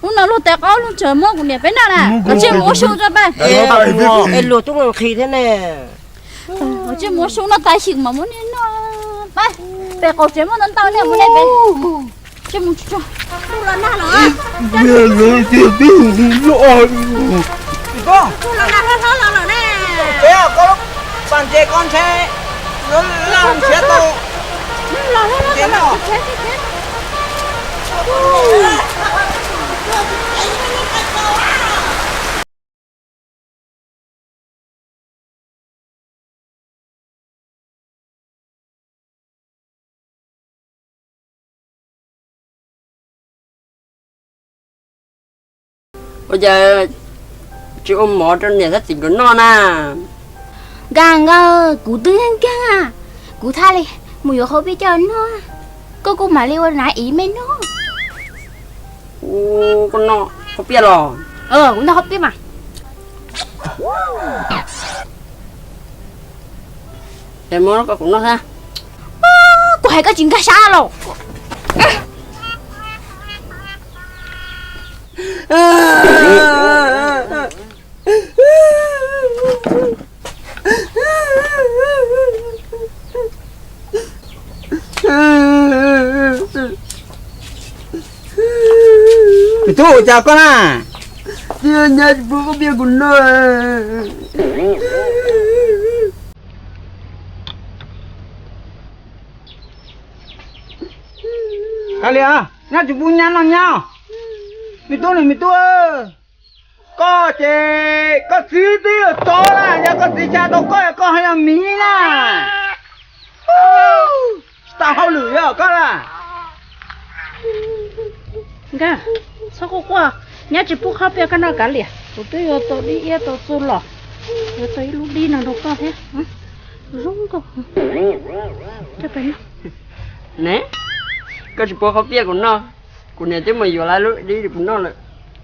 Hnub no luag tes qaub luag tsawg muab kuv niam peb noj na, koj tsij mus ua su tso pab. Es luag tub nqhis thiab ne. Koj tsij mus ua su noj tas xwb mas muab niam noj pab. Pem qaum tsev muaj ntau ntau ne, mus ne peb. Tsij mus tso. Tus los nag los. Tus los nag hlob hlob los ne. Peb koj pas ntses koj ntshe laj nrhiav tau. Los los los. Ua cas tsis ua mov rau niam thiab txiv nkawd noj na? Nkag nkawg, kuv twb nkag, kuv thiaj li mus yuav hauv peb coj noj, koj kuj mam li ua nav ib me noj. Koj noj hauv piaj los? Kuv noj hauv piaj mas. Es muab rau kuv noj thiab. Kuv hais koj tsis nkag siab los. Me tub, ua cas koj na? Nyab tsis pub koj piaj kuv noj. Kav liam, nyab tsis pub nyab noj nyab. Me tub ne, me tub, koj ces koj txiv twb yuav tsov lawm, yog koj txiv tsa tau koj, koj ho yog miv na. Tsis tau hauj lwm yog koj lawm. Nkag, txhob quaj quaj, nyab tsis pub qhov piaj koj noj Kav liam, kuv twb yuav tau dib iab tau txuj los, yuav tau ib lub dib no rau koj thiab. Zoo nkauj. Ne, koj tsis pub qhov piaj kuv noj, kuv niam twb mus yuav lawm lub dib kuv noj lawm.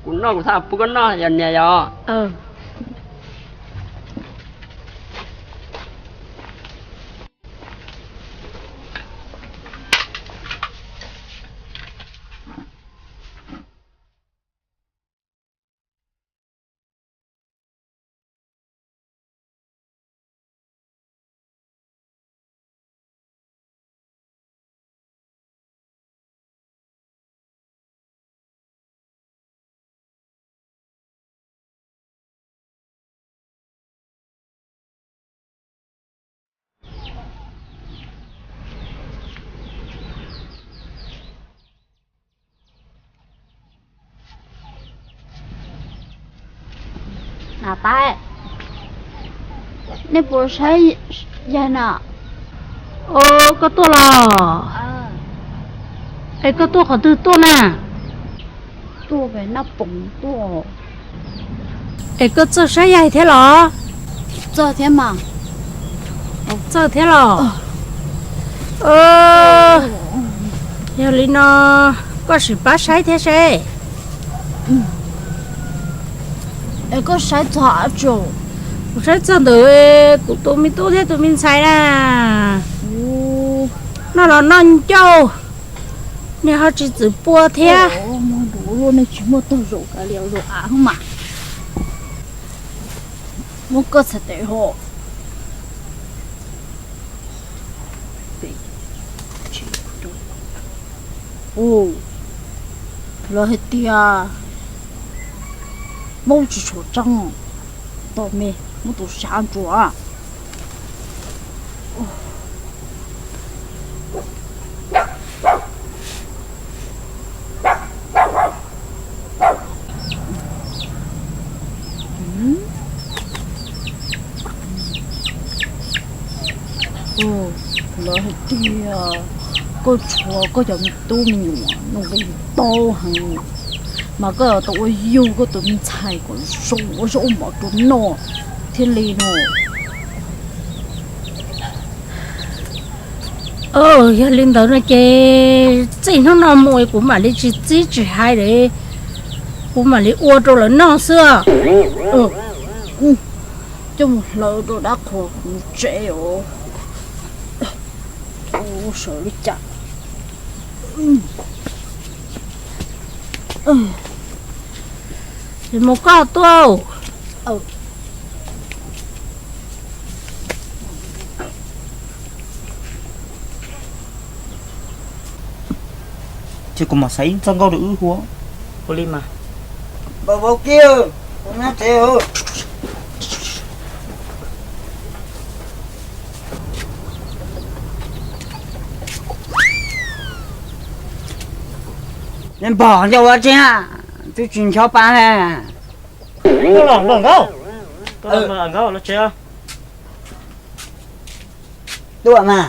Kuv noj kuv thiaj pub koj noj yog niam yog. Nam Pab, nej puas saib yaig na? Koj tuaj los? Es koj tuaj qhov twg tuaj na? Tuaj pem Naj Poos tuaj. Es koj txawj saib yaig thiab los? Txawj thiab mas. Txawj thiab los? Yog li no koj sim pab saib thiab seb. Es koj saib txog dab tsi? Kuv saib txog ntawm kuv tus me tub thiab tus me ntxhais na. Noj los noj ncauj, niag ho tsis txwm pua thiab. Nej tsis muaj tog zaum kav liam zaum av mas. Muab koj txhais tes ho. Ua, lawv hais tias Hmoob tsis tshua tseeb, tom me muab tus sab ntsuas. Lawv hais tias koj tshuav koj cov me tub me nyuam nuj nqis tau heev, mas koj tau ua yug koj tus me ntxhais kom zoo ua zaub ua mov rau noj thiaj li no. Yog li ntawd no ces txij hnub no mus kuv mam li tsis txib tsis hais li, kuv mam li ua rau lawv noj xwb. Coj mus hlawv rau dab qhuas kuv tsev os. Sawv li cas. Mus koj tuaj. Ces kuv mam xaiv ib txoj nkauj rau wb hu. Ua li mas. Npawg Vauv Kiv, kuv nyob tsev. Nej npog ncauj ua tsi, twb tsis ncho pa na. Tuaj los npawg Nkauj, tuaj los npawg Nkauj los tsev. Tuaj mas.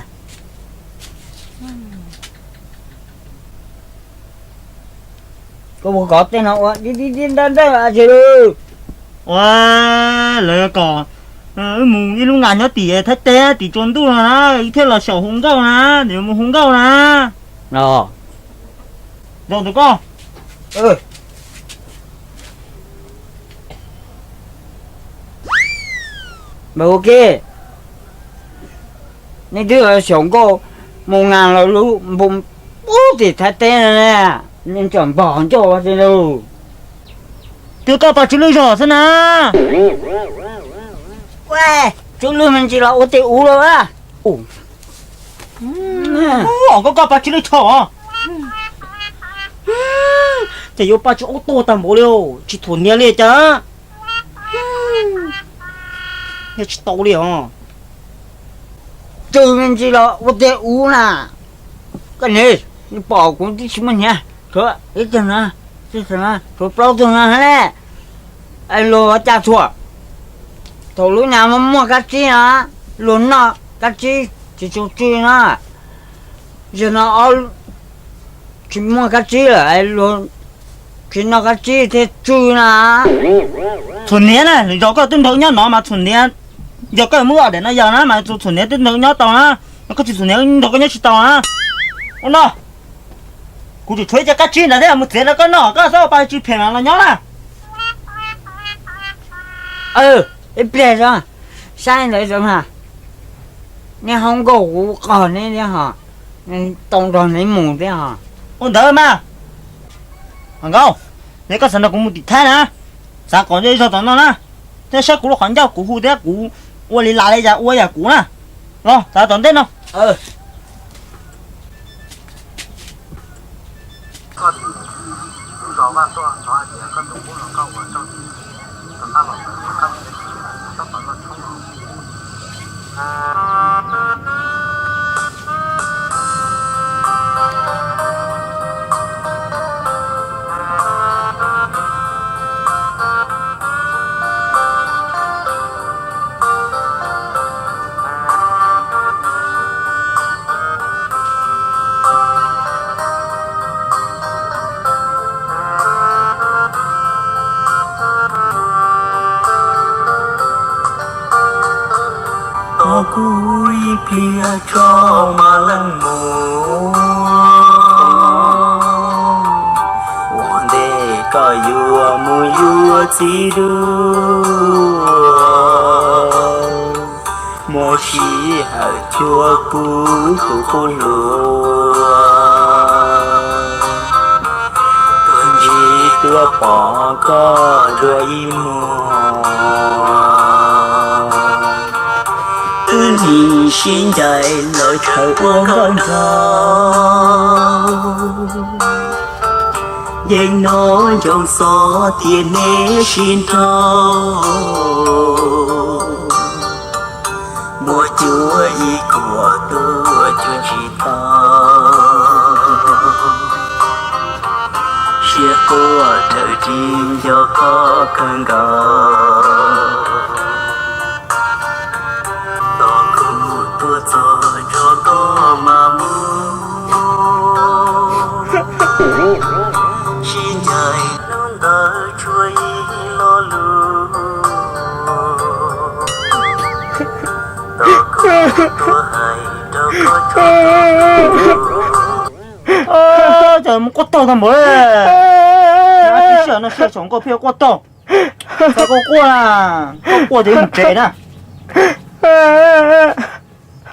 Koj puas kov tej no ua dib dib dib nrab nrab tsi lawm? Ua, lawv kom wb mus ib lub nqa nyob tim Thaib teb tim tsaus ntuj no na, wb thiaj los xyaum hu nkauj na, mus hu nkauj na. Los, zoo tus koj. Npawg Ua Ke, nej twb xyaum nkauj mus nqa los lub npoo pub tim Thaib teb no ne, nej tseem npog ncauj ua tsi lawm? Twb koj pab tswv lwj zog xwb na. Ua, tswv lwj me ntsis los ua tej ub lawm. Koj, koj pab tswv lwj tho. Ces yuav pab tswv ub tuag tag npaum li, tsis thuam niam li cas. Yog tsis tau li os. Tswv me ntsis los ua tej ub na. Koj niam, nej pom kuv twb tsis muaj hniav, tshuav ib tug no, tshuav plaub tug no ne. Luag ua cas tshuav? Thaum lub nyam muaj muaj kab tsib no, luag noj kab tsib tsis tshua tsw no. Yog no ob tsis muaj kab tsib lawm, luag tsis noj kab tsib thiaj tsw na. Txhuam hniav na, yog koj twb nrog nyob no mas txhuam hniav, yog koj muab ob daim no yog na mas txhuam hniav twb nrog nyob tau na, koj tsis txhuam hniav nrog koj nyob tsis tau na. Ua no, kuv tseem tshuav ib co kab tsib ntawd thiab, mus txiav rau koj noj, koj txhob ua pa tsw phem mas los nyob na. Ib pliag zoo, saib ntawd zoo na. Nej hoob nkauj kuv qog neb thiab ho, tau nrog neb mus thiab ho. Ua ntawd mas, Nkauj, yog koj xav nrog kuv mus tim Thaib na, xav kom zej zog tom no na, thiab saib kuv lub qhov ncauj kuv hu thiab kuv ua li las li cas ua yam kuv na. Los xav tom ntej no. Tos kuv ib pliag tso mas leej muam, ua ntej koj yuav mus yuav txiv duaj, muaj sij hawm cuag kuv tus qub hluas, tuaj ntsib tuaj pom koj dua ib muag. Wb nim sib ncaim lawv tshawb ua nkauj nraug, yeej hnov ncoo xov tias neb sib nrauj, muab cuab ib kuam tuaj cuab tsis tau, siab quaj raws ris nco koj kawg nkaus. Tos kuv tuaj txog nrog koj mas mus, sib ncaim hnub ntawd tshuav ib lo lus, tos kuv tuaj hais rau koj tso. Cas mus quaj taug tag npaum li. Tib si no xyaum nkauj pheej quaj taug. Txhob quaj, koj quaj ces mus tsev na.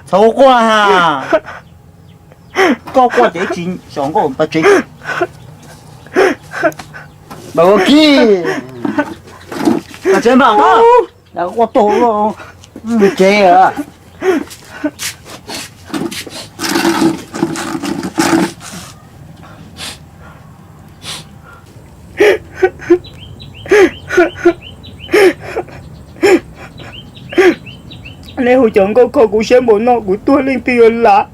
Txhob quaj ha. Koj quaj ces ib tsis xyaum nkauj pab tsev. Npawg Ua Ke, Tsev npam, ua tau tsev. Neb hu cov nkauj kho kuv siab npaum no kuv tuag leej twg yuav lav?